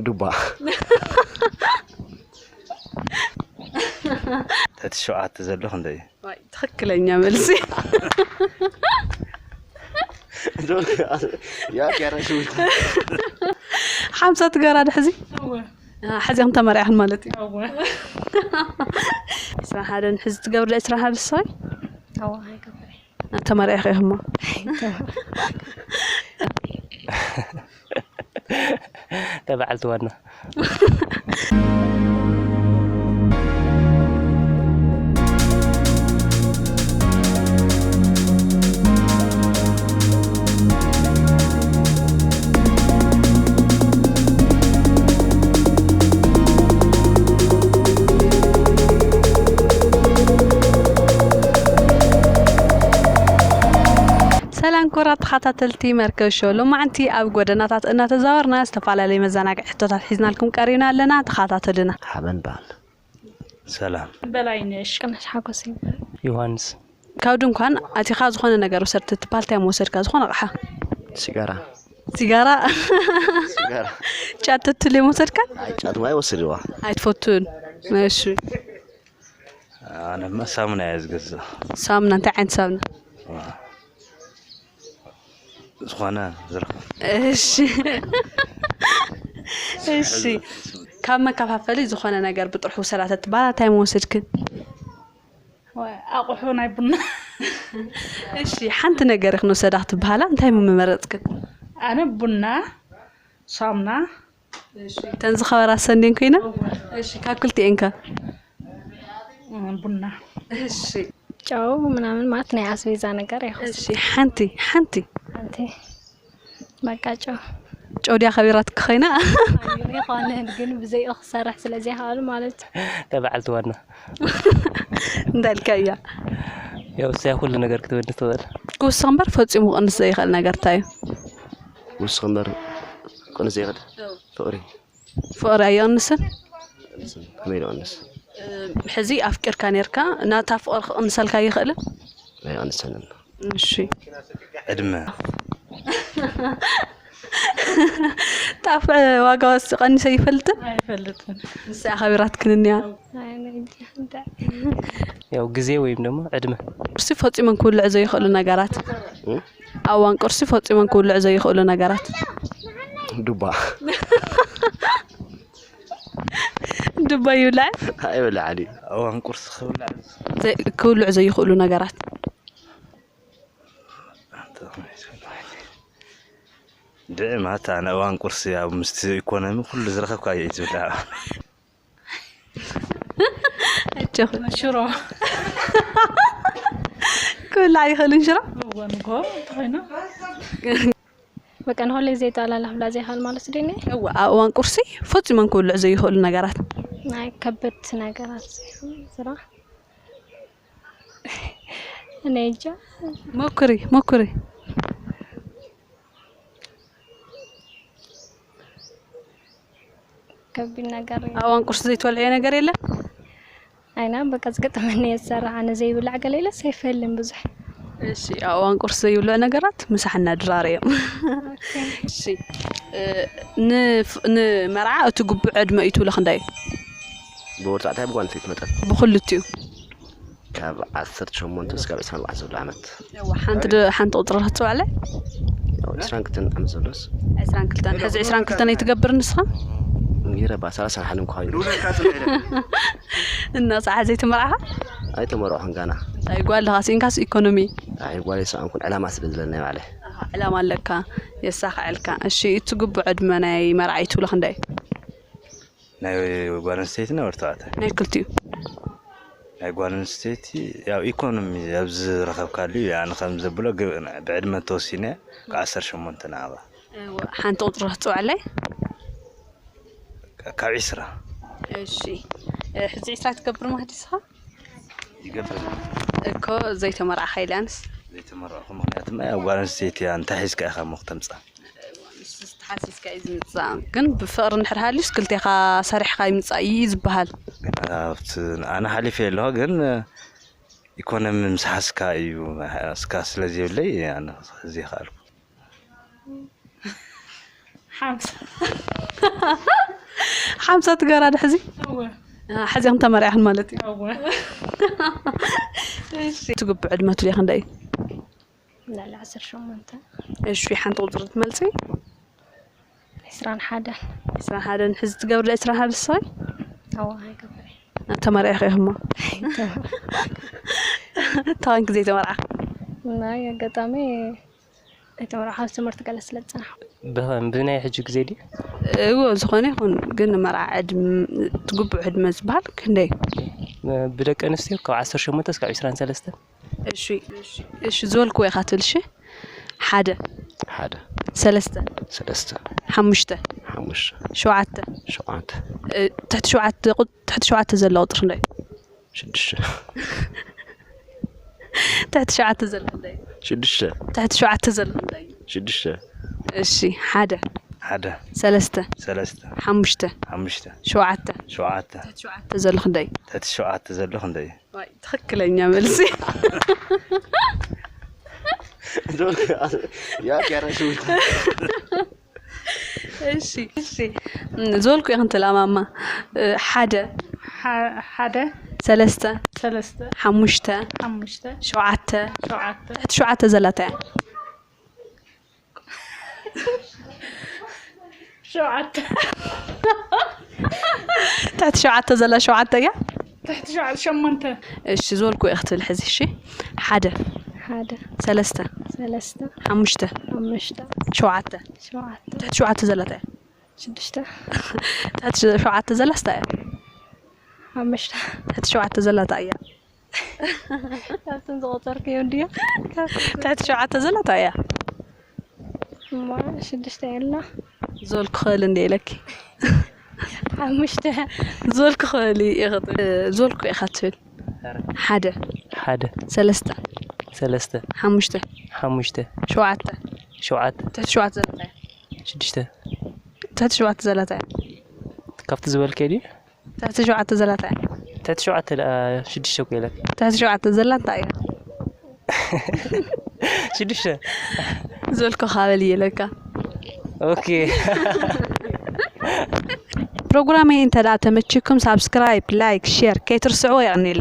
ዱባ። እቲ ሸውዓተ ዘሎ ክንደይ እዩ? ዋይ፣ ትኽክለኛ መልሲ። ያ ገረሽ። ሓምሳ ትገራ ድሕዚ። ሕዚ ከም ተመሪዕኽን ማለት እዩ። ዕስራን ሓደን ሕዚ ትገብሪ ዕስራን ሓደ ሰይ ተመሪዕኺ ኢኽሞ። ተበዓልቲ ዋና። ሰላም ክቡራት ተኸታተልቲ መርከብ ሾው፣ ሎማዕንቲ ኣብ ጎደናታት እናተዛወርና ዝተፈላለዩ መዘናግዒ ሕቶታት ሒዝናልኩም ቀሪብና ኣለና። ተኸታተሉና። ሓበን በዓል። ሰላም። በላይነሽ። ቅነሽ ሓጎስ ይበሃል። ዮሃንስ። ካብ ድንኳን ኣቲኻ ዝኾነ ነገር ውሰድ ትትበሃል እንታይ ምወሰድካ? ዝኾነ ኣቕሓ? ሲጋራ። ሲጋራ? ሲጋራ። ጫት ትትል ምወሰድካ? ኣይ ጫት ማይ ወስድዋ። ኣይትፈቱን? እሺ። ኣነማ ሳሙና እየ ዝገዝእ። ሳሙና እንታይ ዓይነት ሳሙና? ዝኾነ ዝረኸብ እሺ እሺ። ካብ መከፋፈሊ ዝኾነ ነገር ብጥርሑ ውሰዳ ተትበሃላ እንታይ ምወሰድክን? ኣቑሑ ናይ ቡና። እሺ፣ ሓንቲ ነገር ክንወሰዳ ክትበሃላ እንታይ ምመረፅክን? ኣነ ቡና፣ ሳሙና። እሺ፣ እተን ዝኸበራ ሰንዴን ኮይና? እሺ፣ ካብ ክልቲኤን ከ? ቡና። እሺ። ጨው ምናምን ማለት ናይ ኣስቤዛ ነገር ይኹን እሺ፣ ሓንቲ ሓንቲ ሓንቲ በቃ ጨው ጨው ድያ ከቢራትኪ ኮይና? ይኾነ ግን ብዘይኡ ክሰርሕ ስለ ዘይክኣሉ ማለት እዩ። ተበዓልቲ ዋና። እንታይ ኢልካ እያ? ያው እዚኣ ኩሉ ነገር ክትበድል ትኽእል። ክውስኽ እምበር ፈጺሙ ክቕንስ ዘይኽእል ነገር እንታይ እዩ? ውስኽ እምበር ቅንስ ዘይኽእል ፍቕሪ። ፍቕሪ ኣይቕንስን? ከመይ ይቕንስ? ሕዚ ኣፍቂርካ ኔርካ ናታ ፍቕሪ ክቕንሰልካ ይኽእልን? ኣይቕንሰንን። እሺ። ዕድመ። ጣፍ ዋጋ ወስ ቀኒሰ ይፈልጥን? ኣይፈልጥን። ንሳ ከቢራትክን እኒያ? ኣይ፣ እኔ እንጃ፣ እንዳ- ያው ግዜ ወይም ደግሞ ዕድመ። ቁርሲ ፈጺሞም ክብልዑ ዘይኽእሉ ነገራት። እ? ኣብ እዋን ቁርሲ ፈጺሞም ክብልዑ ዘይኽእሉ ነገራት። ዱባ። ዱባ ይብላዕ? ኣይበላዕን እዩ። እዋን ቁርሲ ክብላዕ ዘይ- ክብልዑ ዘይኽእሉ ነገራት። ድዒ ማለት ኣነ እዋን ቁርሲ ኣብ ምስቲ ኢኮኖሚ ኩሉ ዝረኸብካዮ እዩ ዝብላዕ። እጆኽ ሽሮ። ክብላዕ ይኽእልን ሽሮ? እወ ንጎ እንተኾይኑ በቃ ንኹሉ ዘይጠላላ ክብላ ዘይኽእል ማለት ድኒ እወ፣ ኣብ እዋን ቁርሲ ፈጺሞም ክብልዑ ዘይኽእሉ ነገራት። ናይ ከበድቲ ነገራት ዘይኮኑ ስራ እኔ እንጃ ሞክሪ ሞክሪ። ከቢድ ነገር እዩ። ኣብ እዋን ቁርሲ ዘይትበልዕዮ ነገር የለን? ኣይና በቃ ዝገጠመኒ እየ ዝሰርሕ ኣነ ዘይብላዕ ገለ ኢለስ ኣይፈልም ብዙሕ። እሺ፣ ኣብ እዋን ቁርሲ ዘይብልዑ ነገራት ምሳሕና ድራር እዮም። እሺ፣ እ፣ ንፍ- ንመርዓ እቲ ግቡእ ዕድመ እዩ ትብሎ ክንደይ እዩ? ብወርታዕታይ ብጓል ኣንስተይቲ መጠን ብክልቲኡ ካብ ዓሰርተ ሸሞንተ እስካብ ዕስራን ኣርባዕተን ዘሎ ዓመት። እዋ፣ ሓንቲ ዶ- ሓንቲ ቁፅሪ ክትፅውዕለይ? ያው ዕስራን ክልተን ዓመት ዘሎስ ዕስራን ክልተን። ሕዚ ዕስራን ክልተን ኣይትገብር ንስኻ? ይረባ ሰላሳን ሓደን ክኸውን እና ሰዓ ዘይተመርዓኻ? ኣይተመርዕኹን ጋና። እንታይ ጓል ድኻ ስኢንካስ ኢኮኖሚ? ኣይ ጓል ኣይሰኣንኩን ዕላማ ስለ ዘለኒ ባዕለ። ዕላማ ኣለካ የሳኽዐልካ። እሺ፣ እቲ ግቡእ ዕድመ ናይ መርዓይ ትብሎ ክንደይ? ናይ ጓል ኣንስተይትና ወዲ ተባዕታይ? ናይ ክልቲኡ። ናይ ጓል ኣንስተይቲ ያው ኢኮኖሚ ኣብ ዝረኸብካሉ እዩ። ኣነ ከም ዘብሎ ግብ- ብዕድመ ተወሲነ ካብ ዓሰርተ ሸሞንተ ንኣባ ሓንቲ ቁፅሪ ክትፅውዕለይ? ካብ ዒስራ። እሺ፣ ሕዚ ዒስራ ትገብር ማህዲስኻ? ይገብር። እኮ ዘይተመርዓኻ ኢላንስ? ዘይተመረቕኩ ምክንያት ድማ ያው ጓል ኣንስተይቲ እያ እንታይ ሒዝካ ኢኻ እሞ ክተምፃ? ንሱስ ተሓሲስካ እዩ ዝምፃእ። ግን ብፍቕሪ እንድሕር ሃልዩስ ክልቴኻ ሰሪሕኻ ይምፃእ እዩ ዝበሃል። ግን ኣብቲ ኣነ ሓሊፈ ኣለኹ ግን ኢኮኖሚ ምስ ሓዝካ እዩ። እስካ ስለ ዘይብለይ ኣነ ክሕዝ ይኽኣልኩ። ሓምሳ ሓምሳ ትገብራ ዶ ሕዚ? እወ አ፣ ሕዚ ከም ተመርዕኽን ማለት እዩ። እወ እሺ፣ ትግብዕ ዕድመ ትብልያ ክንደይ እዩ? ልዕሊ ዓሰርተ ሸሞንተ። እሺ፣ ሓንቲ ቁፅሪ ትመልሲ? ዕስራን ሓደን። ዕስራን ሓደን። ሕዚ ትገብሪ ዕስራን ሓደን ንስኺ? ኣዋ ኣይገብር። ተመርዒኺ ኢኺ እሞ? ታንክ ዘይተመርዓኺ? ናይ ኣጋጣሚ ኣይተመርዓኹ፣ ትምህርቲ ገለ ስለ ዝጸናሕኩ። ብኸም ብናይ ሕጂ ግዜ ድዩ? እዎ፣ ዝኾነ ይኹን ግን መርዓ ዕድም-፣ ትግብዑ ዕድመ ዝበሃል ክንደይ? ብደቂ ኣንስትዮ ካብ ዓሰርተ ሸሞንተ እስካብ ዕስራን ሰለስተን። እሺ፣ እሺ፣ ዝበልክዎ ኢኻ ትብል። እሺ፣ ሓደ፣ ሓደ፣ ሰለስተ፣ ሰለስተ፣ ሓሙሽተ፣ ሓሙሽተ፣ ሸውዓተ፣ ሸውዓተ፣ እ፣ ትሕቲ ሸውዓተ ቁ-፣ ትሕቲ ሸውዓተ ዘሎ ቁፅሪ ክንደይ? ሽዱሽተ፣ ትሕቲ ሸውዓተ ዘሎ ክንደይ? ሽዱሽተ፣ ትሕቲ ሸውዓተ ዘሎ ክንደይ? ሽዱሽተ፣ እሺ፣ ሓደ፣ ሓደ፣ ሰለስተ፣ ሰለስተ፣ ሓሙሽተ፣ ሓሙሽተ፣ ሸውዓተ፣ ሸውዓተ፣ ትሕቲ ሸውዓተ ዘሎ ክንደይ? ትሕቲ ሸውዓተ ዘሎ ክንደይ እዩ? ዋይ፣ ትኽክለኛ መልሲ። ያ፣ ያረሱ። እሺ፣ እሺ። እም፣ ዝበልኩ ኢኽን ትላማማ። እ፣ ሓደ፣ ሓ- ሓደ ሰለስተ፣ ሰለስተ ሓሙሽተ፣ ሓሙሽተ ሸውዓተ፣ ሸውዓተ ትሕቲ ሸውዓተ ዘላታ እያ። ሸውዓተ ትሕቲ ሸውዓተ ዘላ ሸውዓተ እያ። ትሕቲ ሸውዓተ ሸሞንተ እሺ፣ ዝበልኩ ኢኽ ትብል ሕዚ። እሺ፣ ሓደ፣ ሓደ ሰለስተ፣ ሰለስተ ሓሙሽተ፣ ሓሙሽተ ሸውዓተ። ሸውዓተ ትሕቲ ሸውዓተ ዘላታ እያ። ሽዱሽተ ትሕቲ ሸውዓተ ዘላስታ እያ። ሓሙሽተ ትሕቲ ሸውዓተ ዘላታ እያ። ካብቶም ዝቆፀርክዮም ድዮ? ትሕቲ ሸውዓተ ዘላታ እያ። እማ ሽዱሽተ የላ። ዞል ክኽእል እንደ ኢለኪ። ሓሙሽተ ዞል ክኽእል እዩ ኢኻ ት-፣ ዞልኩ ኢኻ ትብል። ሓደ፣ ሓደ፣ ሰለስተ፣ ሰለስተ፣ ሓሙሽተ፣ ሓሙሽተ፣ ሸውዓተ፣ ሸውዓተ፣ ትሕቲ ሸውዓተ ዘላታ እያ። ሽዱሽተ። ትሕቲ ሸውዓተ ዘላታ እያ። ካብቲ ዝበልከ ድዩ? ትሕቲ ሸውዓተ ዘላታ እያ። ትሕቲ ሸውዓተ ደኣ ሽዱሽተ እኮ ኢለካ። ትሕቲ ሸውዓተ ዘላ እንታይ እያ? ሽዱሽተ። ዞልኩ ካበል እየ ኢለካ። ኦኬ። ፕሮግራመይ እንተ ደኣ ተመችኩም ሳብስክራይብ፣ ላይክ፣ ሼር ከይትርስዕዎ። የቐንየለይ።